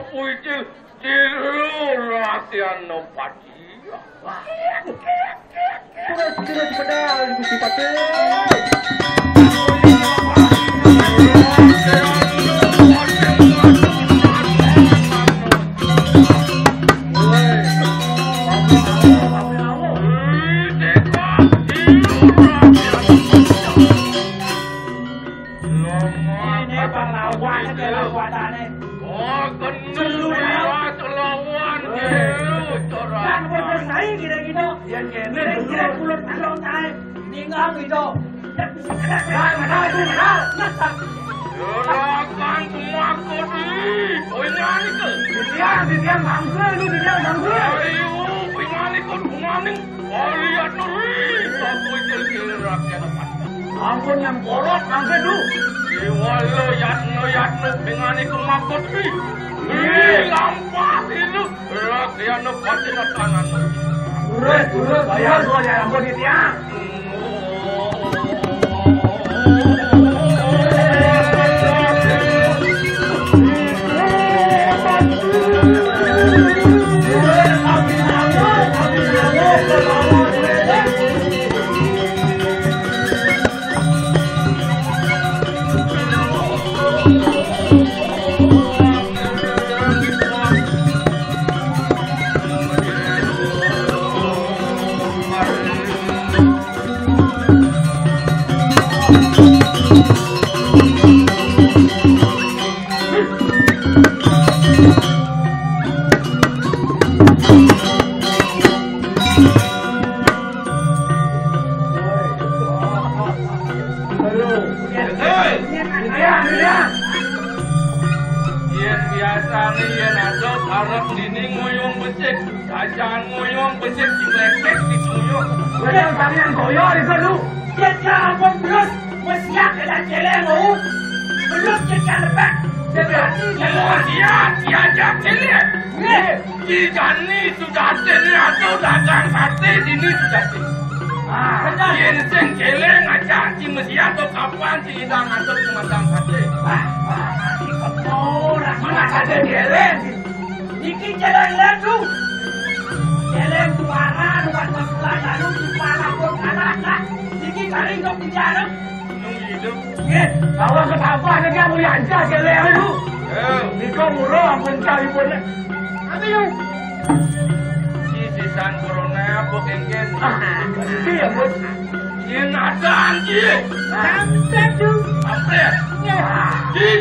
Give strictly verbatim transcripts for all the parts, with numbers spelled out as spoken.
Kuwi tiru rakyat Pati. Terus, terus pedal, Gusti Patih. Ini pahlawan, ada lawanane. Oh, gendut. Seluruh. Iya, lawan, eh, gitu, kan bersaing kira-kira. Yang kene kira-kira dulu. Pulut telung tae. Ninggang gitu. Nah, nah, itu, nah. Gerakan semua kodi. Oh, ini aneh ke? Dia, dia bangga, lu dia bangga. Ayo, ini aneh ke? Ini Oh, lihat no, ri, aku kecil-kecil rakyat apa? Ampun, yang kolot, angkat lu. Iwalo, yatno, yatno, dengan itu makut, ri. Ri, lampas itu. Rakyat no, pasti no tangan. Urus, urus, bayar, gua ya, ampun, itu ya. Yén biasané yén ada arep dini nguyung becik, jajan nguyung becik, dilekek dikuyung. Wéh, sampeyan boyo iku lu. Yén ya ampun terus, wis siap kita célé mau. Belum kita lepek. Siap, siap, diajak célé. Nggih. Di jani sudah sini atau dagang sate dini sudah sini. Ah, benar. Yén sing célé ngajak si Mesias atau kapan si Idang atau si Madang sate. Wah, wah, wah, ora mana ada célé. Iki célé lé, Bro. Célé suara buat masalah lalu di mana pun kalah. Iki kari kok bicara. Nggih, bawa ketapah niki mulya aja célé lu. Eh. Nika murah ampun kalipun. Ayo. Sisisan corona apa kéngkén? Ah, iki ya, Bos. Yén ada anjing. Kampret, Bro. Kampret. Nggih. Di.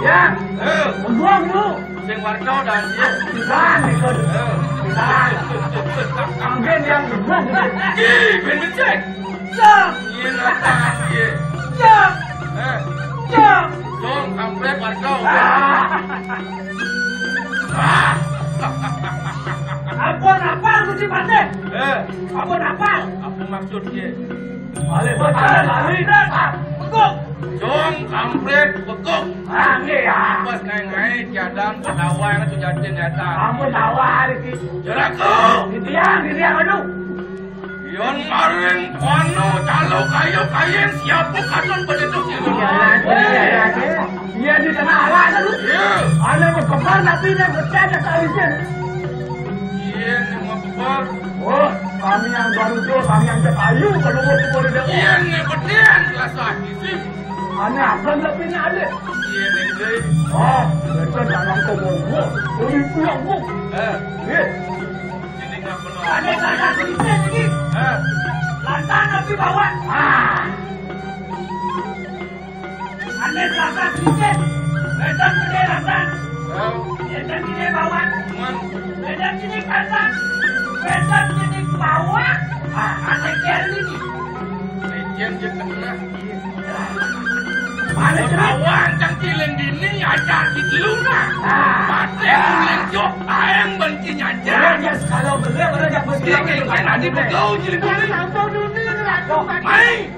Ya. Eh. Monggo, Bro. Sing warga dan dia. Bukan, itu. Eh. Bukan. Mungkin yang bukan. Ih, ben becek. Jam. Iya, napa, iya. Jam. Eh. Jam. Dong, kampret warga. Ah. Ah. Ampun apa, Gusti Patih? Eh. Ampun apa? Apa maksudnya? Balik, balik, balik. Bekuk. Cung, kampret, bekuk. Ah, nggih, ya. Pas ngaé-ngaé, tiadang, pedawai, anu, jatin, nyata. Ampun, tawar, iki. Jeraku. Titiang, titiang, aduh. Yén maring kono, calo kayu, kayen, siapa katon bedetuk, gitu. Iya, iya, iya. Iya, di tengah alas, aduh. Iya. Ada berkembang, tapi dia bercanda, tak izin. Iya, ini mau kembang. Oh, kami yang baru tuh, kami yang cek ayu, kalau mau sepuluh dia. Iya, ini bedean, jelas lagi sih. Aneh apa nggak punya adik? Iya, ini deh. Oh, itu jangan kau bawa. Beli pulang, Bu. Eh. Iya. Ini nggak pernah. Ada kata cerita lagi. Eh. Lantaran di bawah. Ah. Ane salah sedikit. Wedan gedé lantan. Wedan gedé bawang. Wedan gedé kacang. Wedan gedé bawang. Ah, ane keri ni. Lecen je tengah. Ane bawang cang kilen dini aja di teluna. Mate kulen jo aeng benci nyaja. Ya, kalau bener, bener, yang mesti. Dia kayak tadi betul, jadi. Mai.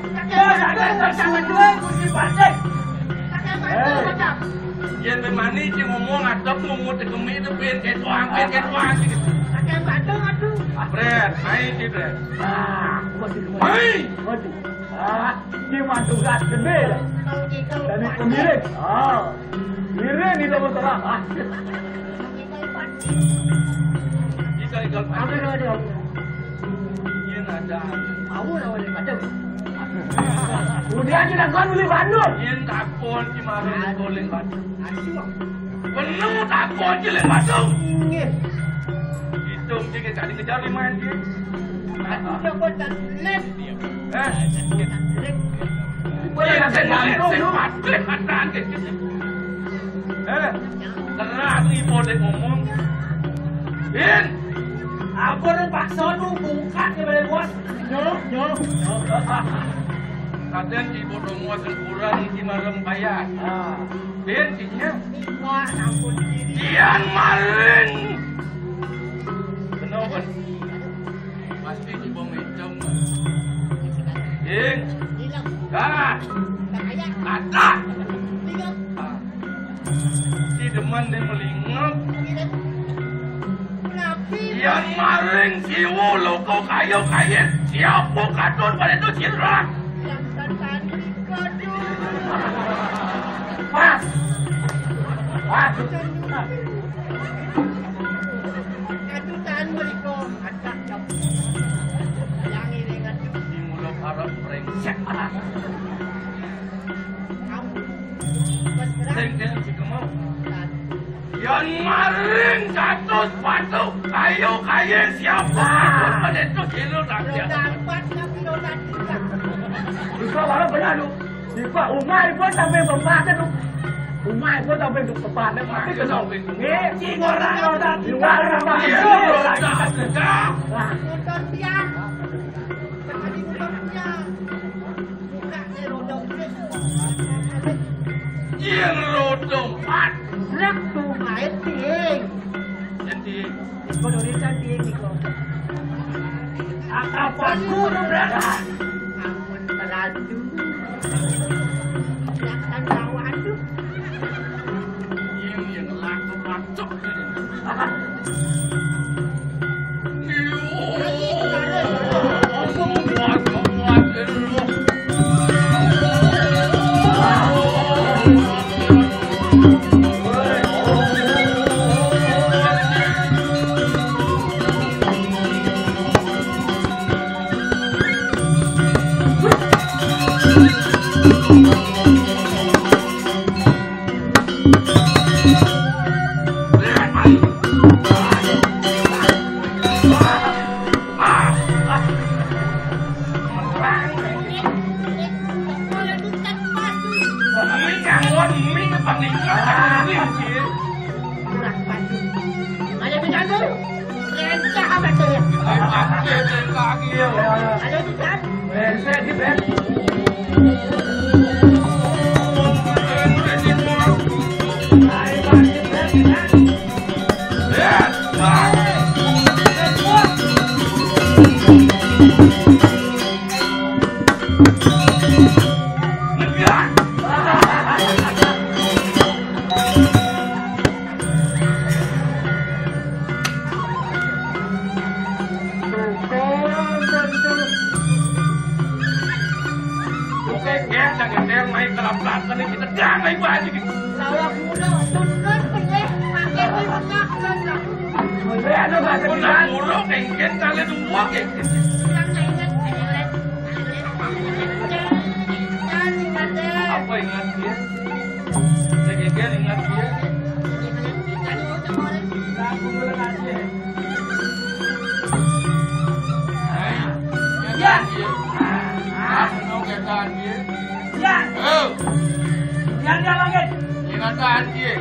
Yén mani sing ngomong ngadep ngomong tekemi itu pin ketuang, pin ketuang gitu. Pakai batu, aduh. Bret, naik sih, Bret. Ah, waduh, waduh. Hai. Waduh. Ah, ini mantu gas gede. Dari pemilik. Ah. Miring di dalam tengah. Ah. Kita tinggal apa kalau ada? Yen ada. Awal awal yang ada. Udah aja dah kau beli bandul. Yen takon gimana boleh bandul. Aduh. Bener takon je lek bandul. Nggih. Hitung je tak dikejar lima dia. Aduh, dia pun tak lek. Eh? Lek. Boleh tak gantung lu? Mati matan ke. Eh? Keras ni boleh ngomong. Bin. Apa lu paksa lu buka dia boleh buat? Nyolok, nyolok. Kadang di bodoh muat kurang di malam bayar. Ah. Bin, dinya. Wah, ampun diri. Kian maling. Kenapa? Pasti di bawah meja. Bin. Hilang. Dah. Tak payah. Kata. Hilang. Ah. Si demen dia melingap. Nabi. Yang maring siwu loko kayu kayen. Siapa katun pada tu sirah? Yang tantang ikut. Pas. Pas. Katutan mereka. Adak jam. Yang ini kan. Di mulut Arab brengsek. Sing kene dikemau. Yan maring kados batu kayu kaye siapa? Menentu dino rakyat. Roda empat tapi roda tiga. Iku ora benar lu. Iku umah iku sampai bapaknya lu. Umah iku sampai bapaknya mati kena. Nggih, sing ora roda tiga, roda empat. Iya, roda tiga. Lah, motor pian. Tadi motor pian. Buka sih roda empat. Iya, roda empat. Lah, tuh main ting. Jadi, kau dari tadi ini kok. Apa guru berangkat? Ampun, teradu. Yang kan bawa aduh. Iya, yang laku macam ini. Kurang padu. Ayo, Bidan, tuh. Lencah apa tuh, ya? Ayo, Bidan. Oke, guys, yang ngetel main kelap-kelap ini kita damai banget gitu. Kalau muda, tuntun, pilih, pakai minyak, tuntun. Oke, ada bahasa Udah Bidan. Muruk, engken kali dua, engken. Yang ingat, ingat, ingat, ingat, ingat, ingat. Apa ingat dia? Segeger ingat dia. Aku belum ada. Hai, ya. Ingatan dia. Aku mau ingatan dia. Ya. Oh. Yang dia lagi. Ingatan dia.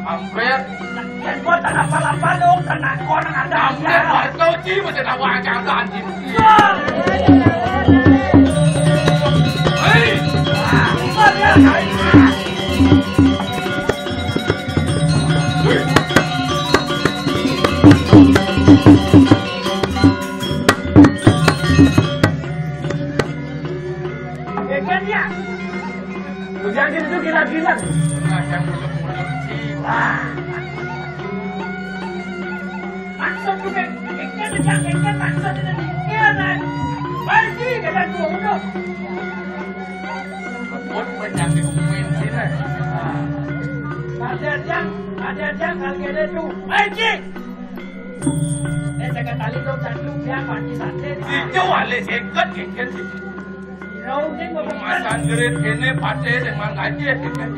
Kampret. Yang buat tanah palapa dong, tanah kono ada. Kampret, baru tahu sih, masih tahu aja, ada anjing. Ya. Hei. Buat ya, hai. Hei. Egan ya. Udah gitu tuh gila-gila. Nah, yang mulut-mulut sih. Wah. Maksud tuh kayak, kayak, kayak, kayak, kayak maksud itu nih. Iya, nah. Pergi, kata gua, udah. Buat banyak diumumin sih, nah. Nah, dia, dia Ada-ada kal kene tu. Hei, Cik! Eh, saya kata tali dong, satu, dia mati sate. Itu wale seket, seket. Irau ni mau makan. Masan gerit kene pate dengan aja, seket.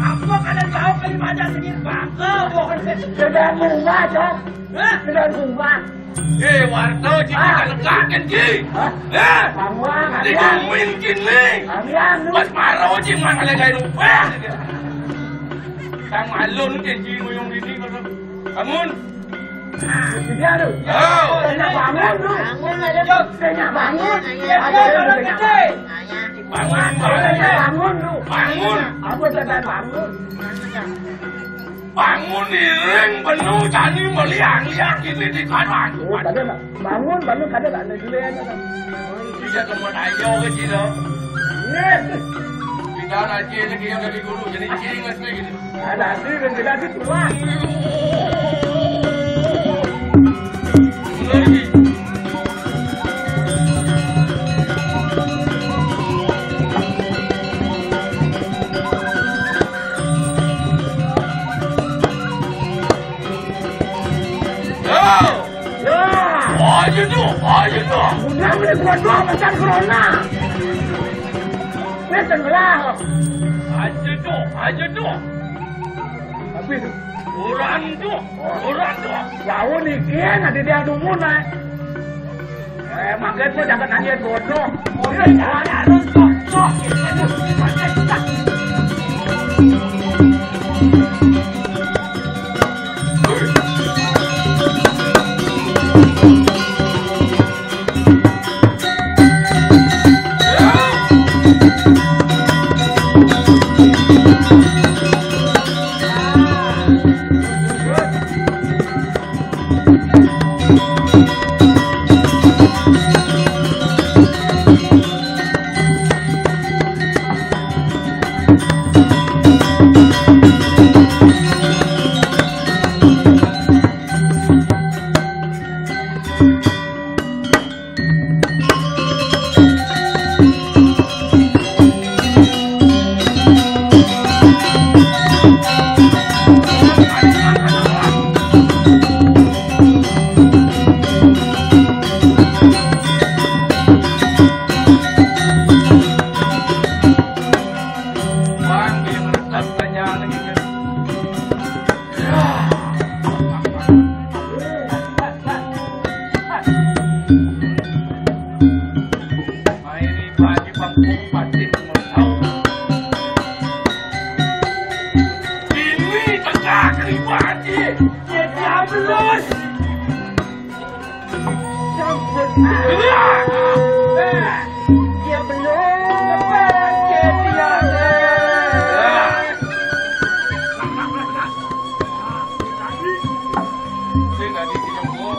Apa kalian tahu kali macam ini? Bangga, bohong. Sudah rumah, Cok. Hah? Sudah rumah. Eh, warta ji. Ah. Kita legakan ji. Hah? Eh? Bangun, Nanti kalian. Kamu mungkin ni. Kalian tu. Pas marau ji, mana lagi rumah. Tang alun ke ji, muyung ini, bangun. Dia tu. Yo. Kena bangun tu. Bangun, ada. Kena bangun. Dia ada orang kena. Bangun, bangun. Kena bangun tu. Bangun. Apa saya bangun? Bangun iring benu jani meliang-liang ini di kanan. Oh, tak ada nak. Bangun, bangun, tak ada nak. Dia cuma ayo ke sini. Yes. Kita nak cek lagi yang dari guru, jadi cek lagi. Ada hasil dan tidak hasil, keluar. Yo! Yo! Ayo tu, ayo tu. Udah boleh buat doa macam corona. Ini tenggelam. Ayo tu, ayo tu. Tapi orang tu, orang tu. Jauh ni kian ada dia dumun, eh. Eh, makan pun jangan nanya bodoh. Bodoh, jangan harus bodoh. Mairi bagi bangkung batin mau tahu. Ini tegak ribati. Dia diablos. Sambut. Dia belum dapat dia. Sing tadi dia mau.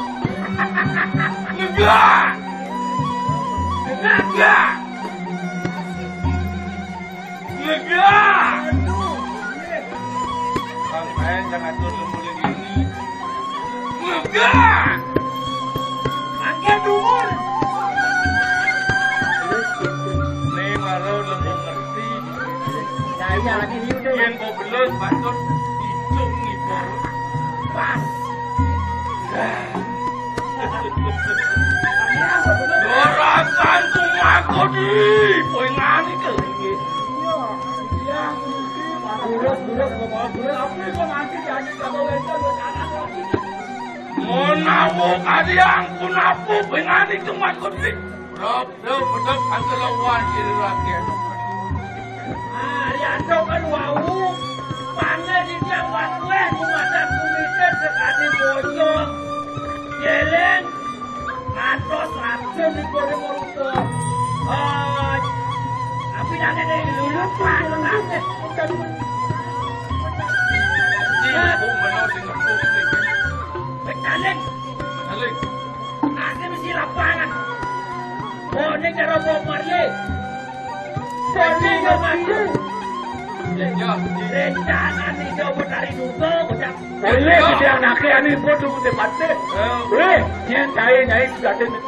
Enggak. Enggak. Enggak. Bang, saya jangan turun mulai ini. Enggak. Angkat umur. Ini baru lebih ngerti. Saya lagi liu deh. Yang mau belum patut hitung itu. Pas. Dorakan kumaku di poingan iki. Menawa kalian kunapu poingan iki maksud iki. Rob, rob, rob, angkelawan diri rakyat. Ah, ya, kan wau. Panggil di tiang waktu, eh, kumadan kumitir, sekarang. Cara Bob Marley. Seni yo maju. Ya, ya. Rencana nih, coba dari dulu, udah. Boleh, ya. Kita anaknya nih, gua tunggu tempat deh. Ya. Weh, nyai, nyai, nyai, sudah ada nih.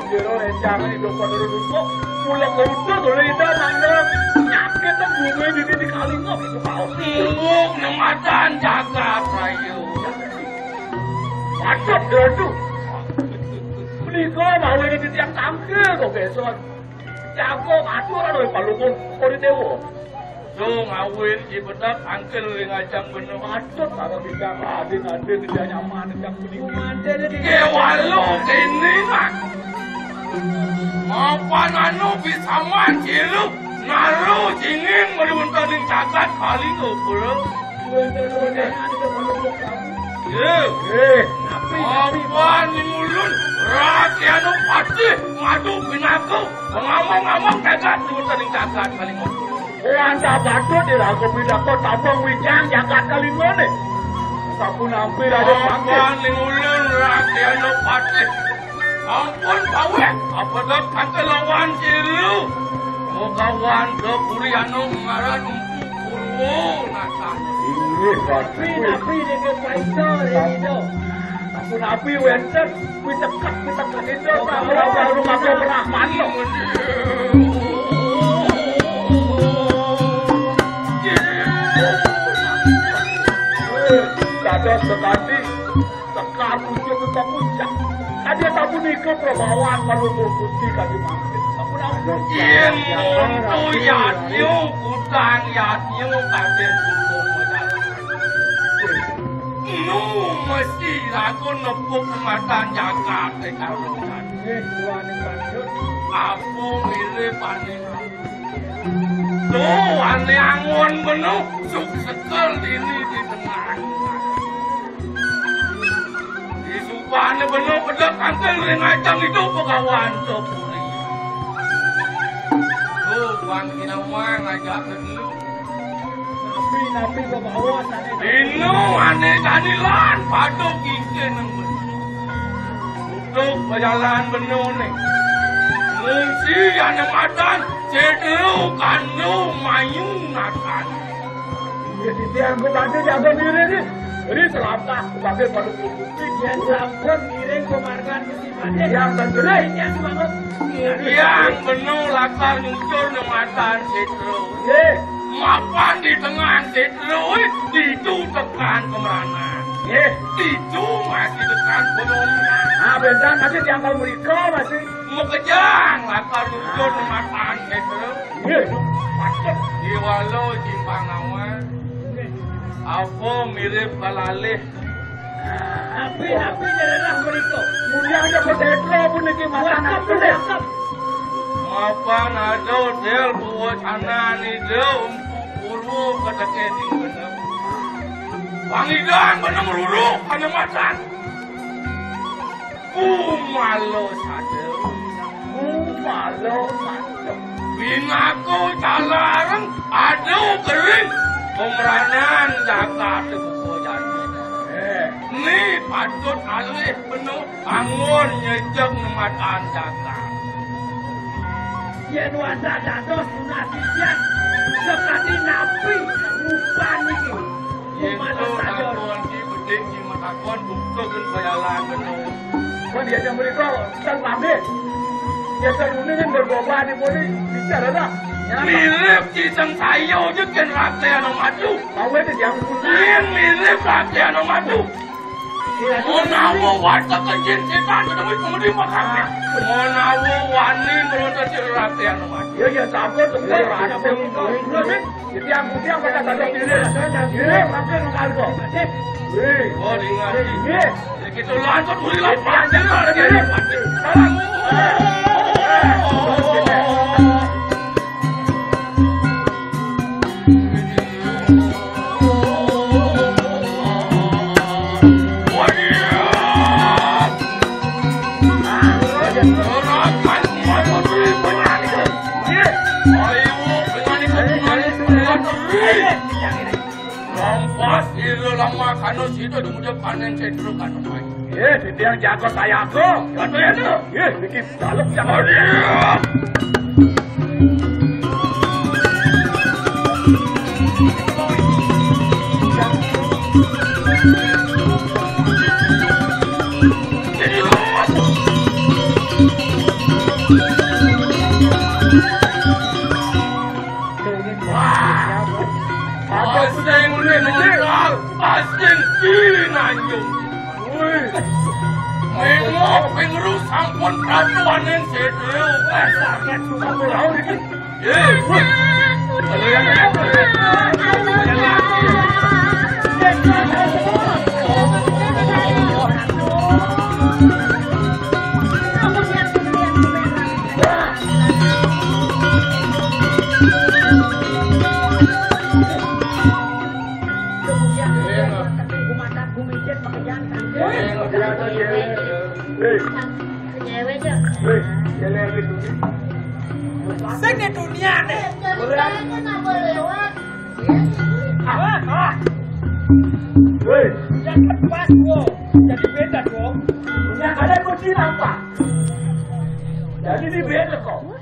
Jero rencana nih, coba dari dulu. Pulang ke rumah, boleh itu, nanggung. Nyakit, tuh, gue di, di, di Kalingok, itu kau. Sibuk, nematan, jagat, rayu. Waduh, waduh. Menika mau ini titiang tangkil kok, Beson. Jago atur oleh Palungun Kori Dewa. Dong, awin, Ki Bedak, angkel ring ajang bener. Aduh, kalau kita adin-adin tidak nyaman, tidak kuning. Dewa lo kini, Mak. Mapan anu bisa mancil, naru jingin meriwentaning jagat Kalingok, Bro. Ye. Eh. Apa ning ulun? Rakyat Patih ngadu pinaka. Ngomong-ngomong jagat, sebutan ning jagat Kalingok. Wanda Batu diraga pinaka tabang wijang jagat Kalingok ne. Sapunapi raja Patih. Apa ning ulun, rakyat Patih? Ampun, paweh, apa dak kante lawan silu? Mogawan ke puri anu ngaran Empu Purwo, natan. Inggih, Pak. Napi, napi niki paisa, Rido? Sapunapi wenten, pitekat, pitekat itu, baru, baru, baru, Brahman, loh. Dados sekali. Sekar pucuk ke puncak. Tadi tak punika perbawan Palungguh Gusti kadi mangkin. Sampun ampun. Yen ngono yadnya, utang yadnya kabeh tunggu modal. Nu mesti laku nepuk matan jagat e kalungan. Nggih, tuane patut. Apa milih paning. Tuh, ane angon beno, suk sekel dini di tengah. Disupane beno pedek angkel ring ajang itu pegawan sepuri. Tuh, Bang Kinawang ngajak dulu. Napi-napi bebawa tadi. Dino ane tadi lan padha kike nang beno. Untuk pejalan beno ne. Ngungsi ane matan, cedelo kandung mayu natan. Ya, titiang ku bantu jaga diri ni. Ini selapah sebagai pada putih. Yang sampun ngiring pemargan Yang tentu. Yang semangat. Yang beno lakar nyucur nematan Setro. Nggih. Mapan di tengah Setro, ditu tekan kemeranan. Nggih. Ditu masih tekan pembangunan. Nah, bentar masih diangkal mereka masih. Mekejang lakar nyucur nematan Setro. Nggih. Macet. Di walau simpang nawa. Apa mirip kalalih. Napi-napi daerah mriko. Mulyane Petetro puniki matan. Cakep, ampun, cakep. Mapan ada hotel pewacanan ide Empu Purwo keteke ning bener. Pangidan bener meruruk ana matan. Kumalo sadeu. Kumalo sadeu. Binaku calareng adu kering. Pemeranan jagat buka janji. Eh. Ni patut alih penuh bangun nyejeng nematan jagat. Yen wanda dados tunas titiang, sekadi napi rupan niki? Yen to takon ki bedik ki matakon bukti gen bayalan kena. Kon dia jam beriko, tan pamit. Ya sarune kan berboba di poli bicara dah. Mirip ki sang sayo je ken rate anu maju. Bawe ke jam. Yen mirip rate anu maju. Menawa warta kencing setan ketemu pengemudi makasih. Menawa wani meronta cerah tiang rumah. Ya, ya, sabar, sebentar, ada pun. Jadi yang putih apa tak ada pilih? Pilih, mampir, mampir, kok. Wih. Oh, dengar. Iya. Jadi kita lanjut, mulai lah, panjang, lagi, panjang. Makana sida dumuduk panen sedra kanu mai. Eh, sida yang jaga sayaga. Kata ya tu. Eh, niki dalem yang. Wah, apa sudah yang mulai menyebar? Asing sinanjung. Wih. Mengok, pengeru sampun peraturan yang sedih. Wah, sangat susah berlawan ini. Sing ning dunia nih. Ora. Ah, ah. Woi, yang pas wo. Jadi beda dong. Yang ada kunci apa? Jadi ini beda kok.